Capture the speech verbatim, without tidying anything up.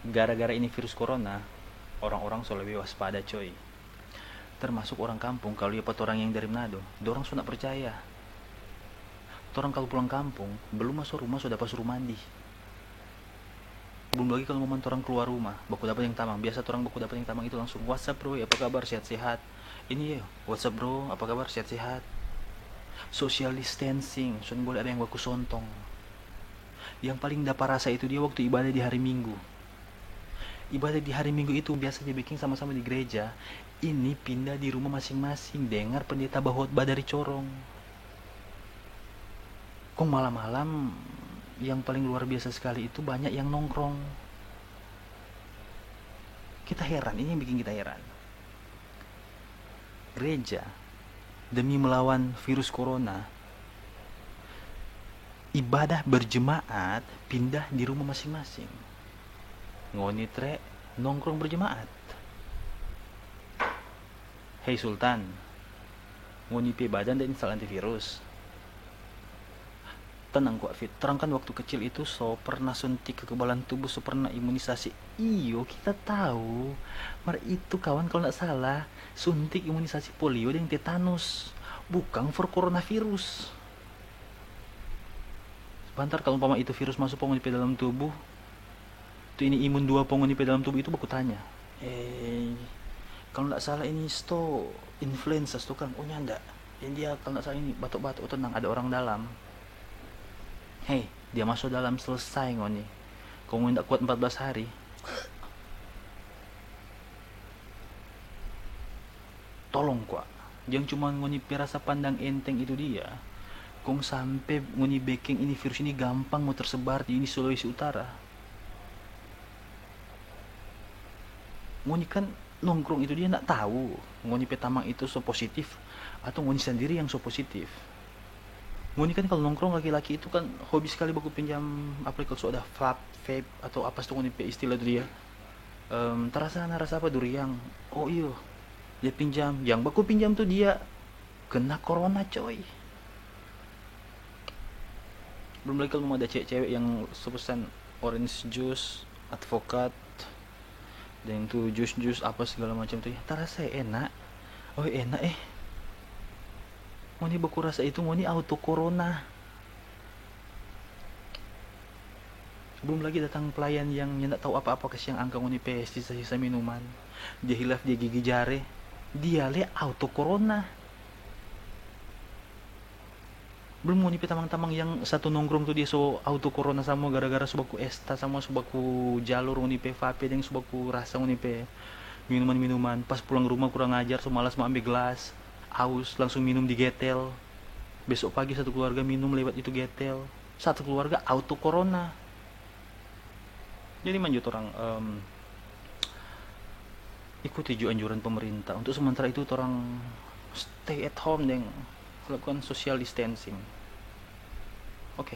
Gara-gara ini virus corona, orang-orang so lebe waspada, coy. Termasuk orang kampung, kalu lia pa torang yang dari Manado, dorang so nda percaya. Torang kalu pulang kampung, belum maso rumah so dapa suru mandi. Belum lagi kalu momen torang keluar rumah, baku dapa deng tamang. Biasa torang baku dapa deng tamang itu langsung, "What's up, bro? Apa kabar? Sehat-sehat?" Ini ya, "What's up, bro? Apa kabar? Sehat-sehat?" Social distancing, so nda bole ada yang baku sontong. Yang paling dapa rasa itu dia waktu ibadah di hari Minggu. Ibadah di hari Minggu itu biasa dia beking sama-sama di gereja, ini pindah di rumah masing-masing, dengar pendeta bahotbah dari corong. Kong malam-malam, yang paling luar biasa sekali itu banyak yang nongkrong. Kita heran, ini yang bikin kita heran. Gereja, demi melawan virus corona, ibadah berjemaat pindah di rumah masing-masing. Ngoni tre nongkrong berjemaat. Hei Sultan, ngoni pe badan da instal antivirus? Tenang kwa, Fit. Torang kan waktu kecil itu so pernah suntik kekebalan tubuh, so pernah imunisasi. Iyo, kita tahu. Mar itu, kawan, kalau ndak salah, suntik imunisasi polio deng tetanus. Bukang for coronavirus. Sebentar, kalau umpama itu virus masuk pa ngoni pe dalam tubuh, tu ini imun dua pa ngoni pe dalam tubuh itu baku tanya, "Eh, kalau ndak salah ini sto influenza sto kan?" "Oh, nyanda. Yang dia kalau ndak salah ini batuk-batuk." "Oh, tenang, ada orang dalam." Hei, dia masuk dalam selesai ngoni. Kong ngoni ndak kuat empat belas hari. Tolong kwa, jang cuma ngoni pe rasa pandang enteng itu dia, kong sampe ngoni beking ini virus ini gampang mo tersebar di ini Sulawesi Utara. Ngoni kan nongkrong itu dia ndak tahu ngoni pe tamang itu so positif atau ngoni sendiri yang so positif. Ngoni kan kalau nongkrong laki-laki itu kan hobi sekali baku pinjam, apalagi kalau so ada vape, vape atau apa tu ngoni pe istilah tu dia. Em, tarasa sana rasa apa duriang? Oh iyo, dia pinjam. Yang baku pinjam tu dia kena corona, coy. Belum lagi kalau ada cewek-cewek yang so pesan orange juice, advokat, dan itu jus-jus apa segala macam tu, ya, tarasa enak. Oh, enak, eh. Ngoni baku rasa itu, ngoni auto corona. Belum lagi datang pelayan yang nyanda tahu apa-apa, kasiang angka ngoni pe sisa-sisa minuman. Dia hilaf dia gigi jare, dia le auto corona. Belum ngoni pe tamang-tamang yang satu nongkrong tu dia so auto corona samua gara-gara so baku esta samua, so baku jalur ngoni pe vape deng so baku rasa ngoni pe minuman-minuman. Pas pulang rumah kurang ajar, so malas mo ambe gelas, aus, langsung minum di getel. Besok pagi satu keluarga minum lewat itu getel. Satu keluarga auto corona. Jadi manjo torang, em, ikuti jo anjuran pemerintah. Untuk sementara itu torang stay at home deng lakukan social distancing. Oke.